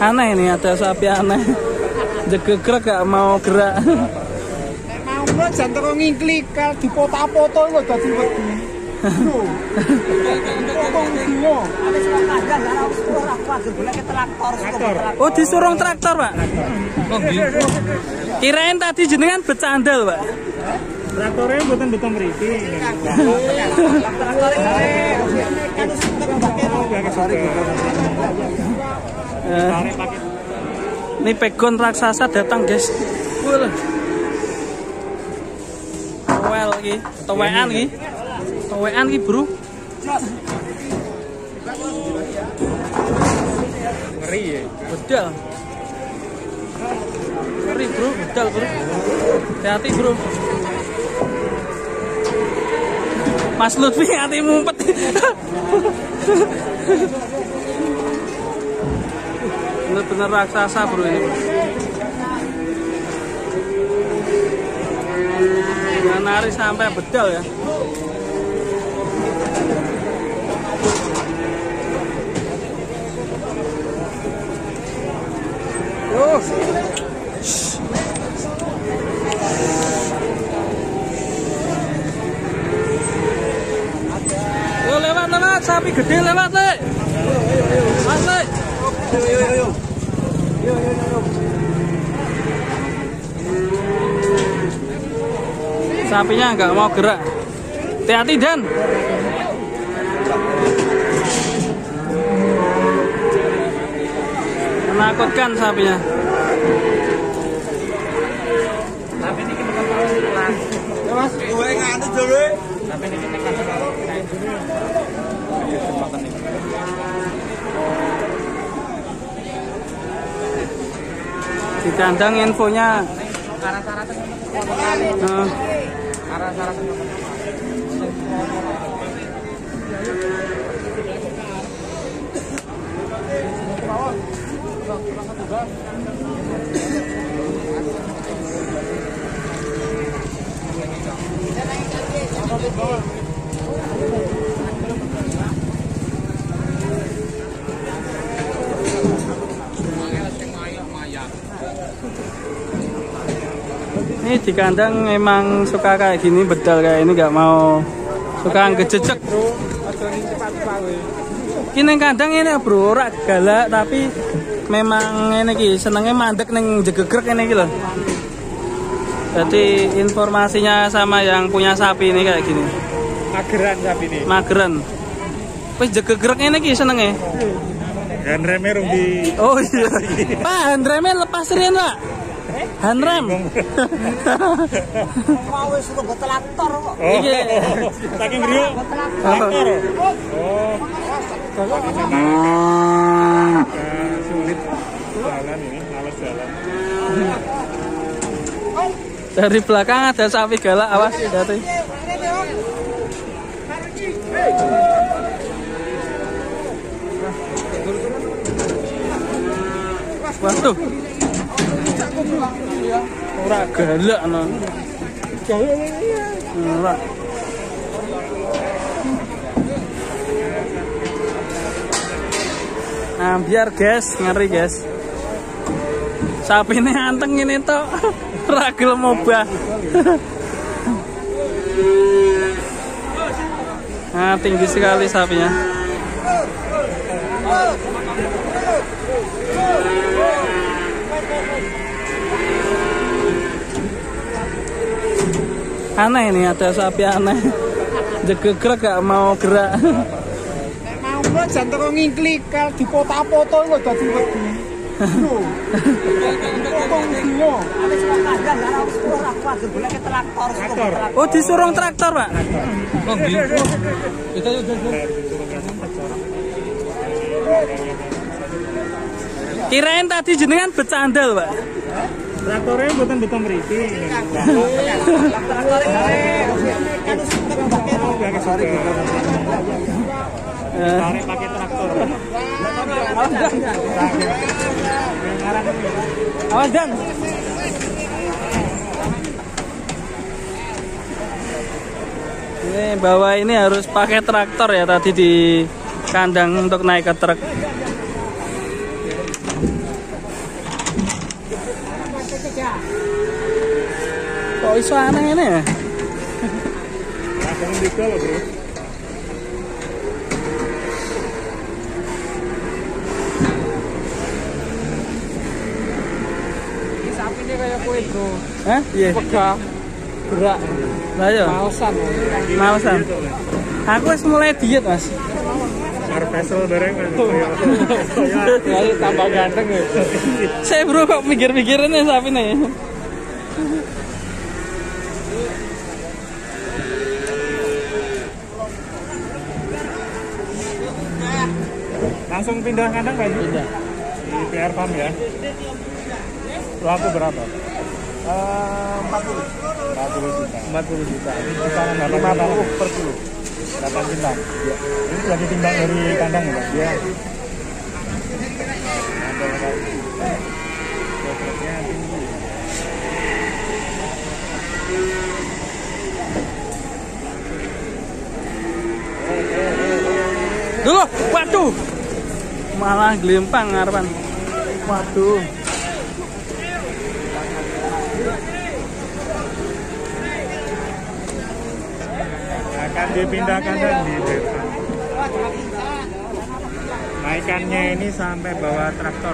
Aneh ini, ada sapi aneh. Jegegrek gak mau gerak. Nek mau kok jan teko ngingklik kal dipoto-poto lho dadi wedi. Lho. Oh, disurung traktor, Pak. Kirain tadi jenengan bercanda, Pak. Traktornya mboten beto mriki. Ini pegon raksasa datang, guys. Well iki, towean iki. Towean iki, Bro. Ngeri ya. Bedal. Ngeri, Bro, bedal, Bro. Hati-hati, Bro. Mas Lutfi hati mumpet. Bener-bener raksasa, Bro, ini. Nari sampai bedal ya. Yo lewat lewat sapi gede lewat le. Mas le. Yo yo yo. Yo yo yo. Sapinya nggak mau gerak. Hati-hati Dan. Menakutkan sapinya. Mas, kowe nganu dhewe. Di kandang infonya. Ini di kandang memang suka kayak gini, bedal kayak ini, nggak mau, suka ngejejek. Ini kandang ini bro, ora galak tapi memang ini ki senengnya mandek neng jegegrek ini ki loh. Jadi informasinya sama yang punya sapi ini kayak gini. Mageran sapi ini. Mageran. Wis jegegrek ini ki senenge. Handreme rung di. Oh iya. Pak, handreme lepas riyen, Pak. Handrem. Mau wis nggo traktor kok. Iya. Saking griyo. Traktor. Oh. Sulit jalan ini, males jalan. Dari belakang ada sapi galak, awas hati. Waduh. Ora galak no. Ora. Nah, biar guys, ngeri guys. Sapi ini anteng ini tok. Ora gelem obah. Nah, tinggi sekali sapinya. Aneh ini, ada sapi aneh. Jegegrek gak mau gerak. Nek mau kok jan teko ngingklik kal dipoto-poto lho dadi wedi. Lho. Oh, disurung traktor, Pak. Oh, nggih. Kirain tadi jenengan bercanda, Pak. Traktornya mboten beto mriki. Tarik pakai traktor. Awas Dan. Ini bawah ini harus pakai traktor ya, tadi di kandang untuk naik ke truk. Kok iso aneh ini ya? Langsung juga loh, bro. Ini sapi ini kayak kue, bro. Hah? Iya. Pegah. Gerak. Lah iya. Malesan. Malesan. Aku wis mulai diet, Mas. Marvesel bareng kan. Ya tambah ganteng ya. Saya bro kok mikir-mikirin ya sapi nih. Langsung pindah kandang Pak Haji? Pindah. Di PR Farm ya. Laku berapa? 40. 40 juta. 40 juta. Ini kisaran 50 per kilo. 8 kintal. Ya. Ini sudah ditimbang dari kandang ya, Pak? Iya. Bobotnya tinggi. Dulu, waduh. Malah gelimpang ngarepan. Waduh. Akan dipindahkan dan di desa. Naikannya ini sampai bawa traktor.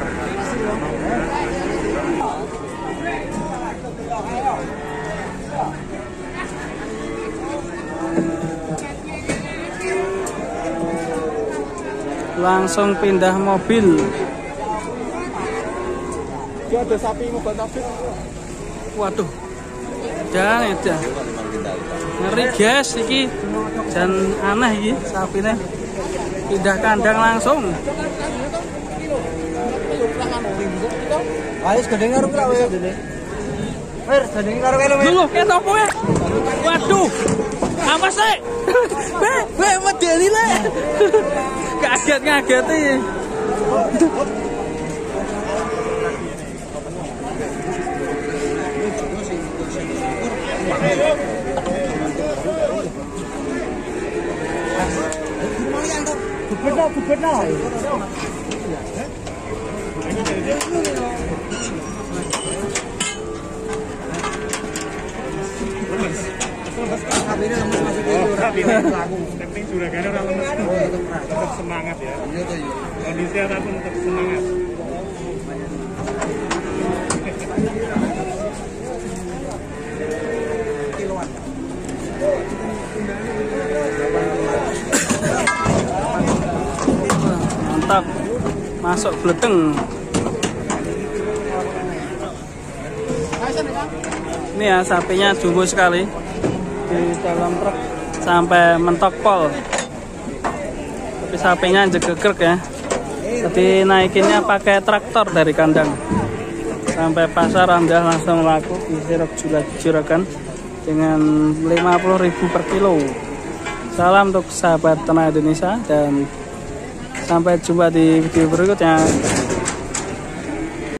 Langsung pindah mobil. Dia ada sapi mau bantah. Waduh. Dan ya. Ngeri guys iki. Dan aneh iki sapine. Pindah kandang langsung. Ayo gandeng karo kowe. Wir, gandeng karo kowe. Lho, ketok kowe. Waduh. Apa sih? Weh, medeni le. Kaget-ngageti. Gubernur. Penting juragannya orang lemes, tetap semangat ya. Kondisi apapun tetap semangat. Mantap, masuk bleteng. Ini ya sapinya jumbo sekali di dalam truk sampai mentok pol. Tapi sapinya jegegrek ya. Jadi naikinnya pakai traktor dari kandang sampai pasar, alhamdulillah langsung laku di sirop juragan dengan 50.000 per kilo. Salam untuk sahabat ternak Indonesia dan sampai jumpa di video berikutnya.